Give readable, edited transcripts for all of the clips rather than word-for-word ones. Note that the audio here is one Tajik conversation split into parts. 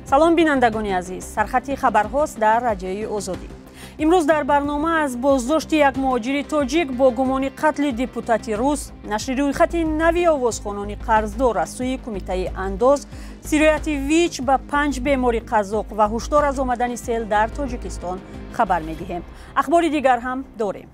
Салом бинандагони азиз, сархати хабарҳост дар Радиои Озодӣ. Имрӯз дар барнома аз боздошти як муҳоҷири тоҷик бо гумони қатли депутати рус, нашри рӯйхати нави овозхонони қарздор аз сӯи кумитаи андоз, сирояти ВИЧ ба 5 бемори қазоқ ва ҳушдор аз омадани сел дар Тоҷикистон хабар медиҳем. Ахбори дигар ҳам дорем.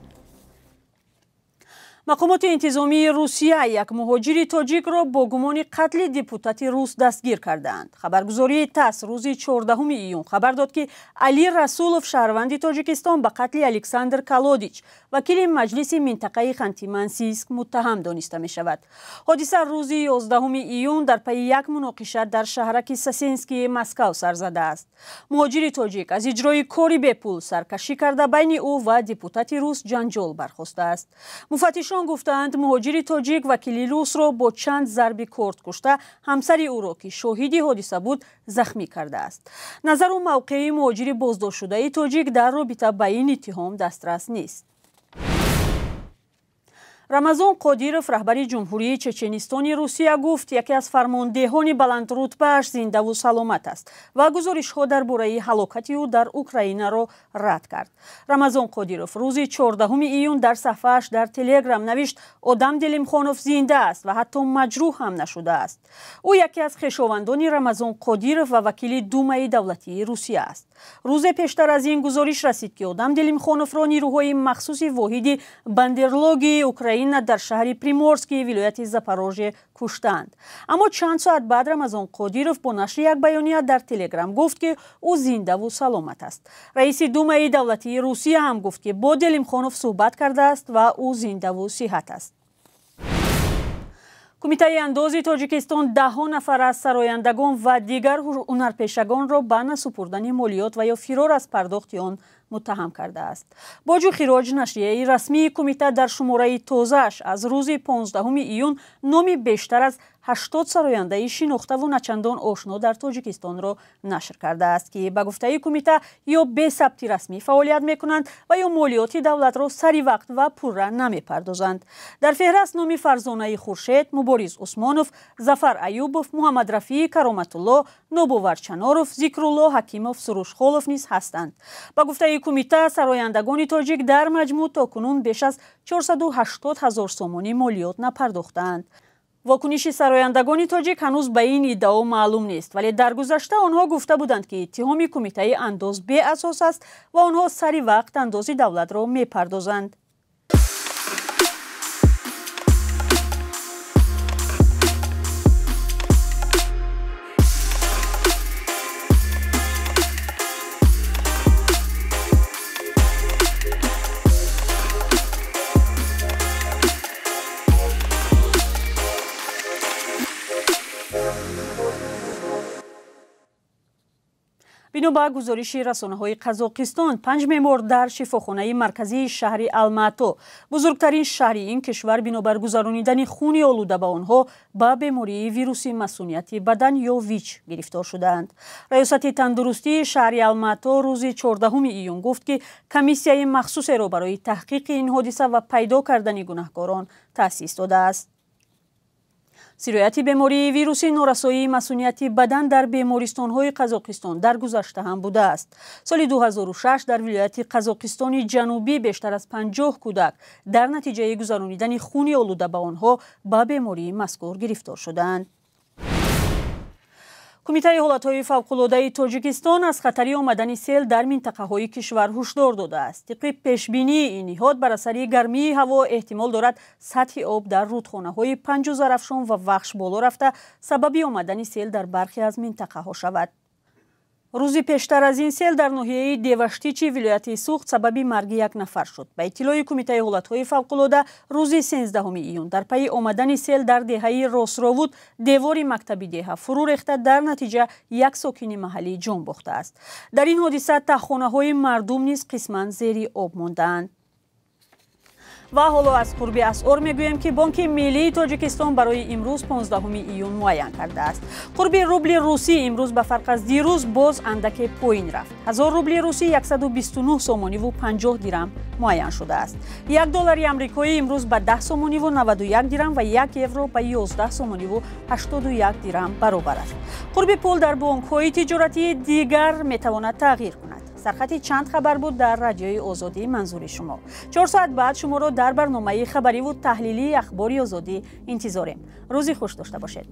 Мақомоти интизомии Русия як муҳоҷири тоҷикро бо гумони қатли депутати рус дастгир кардаанд. Хабаргузории ТАСС рӯзи 14 июн хабар дод, ки Али Расулов, шаҳрванди Тоҷикистон, ба қатли Александр Колодич, вакили маҷлиси минтақаи Ханти-Мансийск, муттаҳам дониста мешавад. Ҳодиса рӯзи 11 июн дар пайи як муноқиша дар шаҳраки Сасенскии Москав сар задааст. Муҳоҷири тоҷик аз иҷрои кори бепул саркашӣ карда, байни ӯ ва депутати рус ҷанҷол бархостааст. Муфаттишон гуфтаанд, муҳоҷири тоҷик вакили русро бо чанд зарби корд кушта, ҳамсари ӯро, ки шоҳиди ҳодиса буд, захмӣ кардааст. Назару мавқеи муҳоҷири боздоштшудаи тоҷик дар робита ба ин иттиҳом дастрас нест. Рамазон Қодиров, раҳбари ҷумҳурии Чеченистони Русия, гуфт, яке аз фармондеҳони баландрутбааш зиндаву саломат аст ва гузоришҳо дар бораи ҳалокати ӯ дар Украинаро рад кард. Рамазон Қодиров рӯзи 14 июн дар саҳфааш дар Телеграм навишт, Одам Делимхонов зинда аст ва ҳатто маҷрӯҳ ҳам нашудааст. Ӯ яке аз хешовандони Рамазон Қодиров ва вакили Думаи давлатии Русия аст. Рӯзе пештар аз ин гузориш расид, ки Одам Делимхоновро нирӯҳои махсуси воҳиди Бандерлогии Украина дар шаҳри Приморскии вилояти Запорожье куштанд. Аммо чанд соат баъд Рамазон Қодиров бо нашри як баёния дар Телеграм гуфт, ки ӯ зиндаву саломат аст. Раиси Думаи давлатии Русия ҳам гуфт, ки бо Делимхонов суҳбат кардааст ва ӯ зиндаву сиҳат аст. Кумитаи андози Тоҷикистон даҳҳо нафар аз сарояндагон ва дигар ҳунарпешагонро ба насупурдани молиёт ва ё фирор аз пардохти он муттаҳам кардааст. Боҷу хироҷ, нашрияи расмии кумита, дар шумораи тозааш аз рӯзи 15 июн номи бештар аз 80 сарояндаи шинохтаву начандон ошно дар Тоҷикистонро нашр кардааст, ки ба гуфтаи кумита ё бе сабти расмӣ фаъолият мекунанд ва ё молиёти давлатро сари вақт ва пурра намепардозанд. Дар феҳраст номи Фарзонаи Хуршед, Мубориз Усмонов, Зафар Аюбов, Муҳаммадрафии Кароматулло, Нобовар Чаноров, Зикрулло Ҳакимов, Сурушхолов низ ҳастанд. Ба гуфтаи кумита, сарояндагони тоҷик дар маҷмӯъ то кунун беш аз 480 ҳазор сомонӣ молиёт напардохтаанд. Вокуниши сарояндагони тоҷик ҳанӯз ба ин иддао маълум нест, вале дар гузашта онҳо гуфта буданд, ки иттиҳоми кумитаи андоз беасос аст ва онҳо сари вақт андози давлатро мепардозанд. Бино ба гузориши расонаҳои Қазоқистон, 5 бемор дар шифохонаи марказии шаҳри Алмато, бузургтарин шаҳри ин кишвар, бинобар гузаронидани хуни олуда ба онҳо ба бемории вируси масунияти бадан ё ВИЧ гирифтор шудаанд. Раёсати тандурустии шаҳри Алмато рӯзи 14 июн гуфт, ки комиссияи махсусеро барои таҳқиқи ин ҳодиса ва пайдо кардани гунаҳкорон таъсис додааст. Сирояти бемории вируси норасоии масунияти бадан дар бемористонҳои Қазоқистон дар гузашта ҳам будааст. Соли 2006 дар вилояти Қазоқистони Ҷанубӣ бештар аз 50 кӯдак дар натиҷаи гузаронидани хуни олуда ба онҳо ба бемории мазкур гирифтор шудаанд. Кумитаи ҳолатҳои фавқулодаи Тоҷикистон аз хатари омадани сел дар минтақаҳои кишвар ҳушдор додааст. Тибқи пешбинии ин ниҳод, бар асари гармии ҳаво эҳтимол дорад сатҳи об дар рудхонаҳои Панҷу Зарафшон ва Вахш боло рафта, сабаби омадани сел дар бархе аз минтақаҳо шавад. Рӯзи пештар аз ин сел дар ноҳияи Деваштичи вилояти Суғд сабаби марги як нафар шуд. Ба иттилои Кумитаи ҳолатҳои фавқулода, рӯзи 13 июн дар пайи омадани сел дар деҳаи Росровуд девори мактаби деҳа фурӯ рехта, дар натиҷа як сокини маҳаллӣ ҷон бохтааст. Дар ин ҳодиса таҳхонаҳои мардум низ қисман зери об мондаанд. Ва ҳоло аз қурби асъор мегӯем, ки Бонки Миллии Тоҷикистон барои имрӯз, 15 июн, муайян кардааст. Қурби рубли русӣ имрӯз ба фарқ аз дирӯз боз андаке поин рафт. 1000 рубли русӣ 129 сомониву 50 дирам муайян шудааст. 1 доллари амрикоӣ имрӯз ба 10 сомониву 91 дирам ва 1 евро ба 11 сомониву 81 дирам баробар аст. Қурби пул дар бонкҳои тиҷоратии дигар метавонад тағйир кунад. Сархати чанд хабар буд дар Радиои Озодӣ манзури шумо. 4 соат баъд шуморо дар барномаи хабариву таҳлилии Ахбори Озодӣ интизорем. Рӯзи хуш дошта бошед.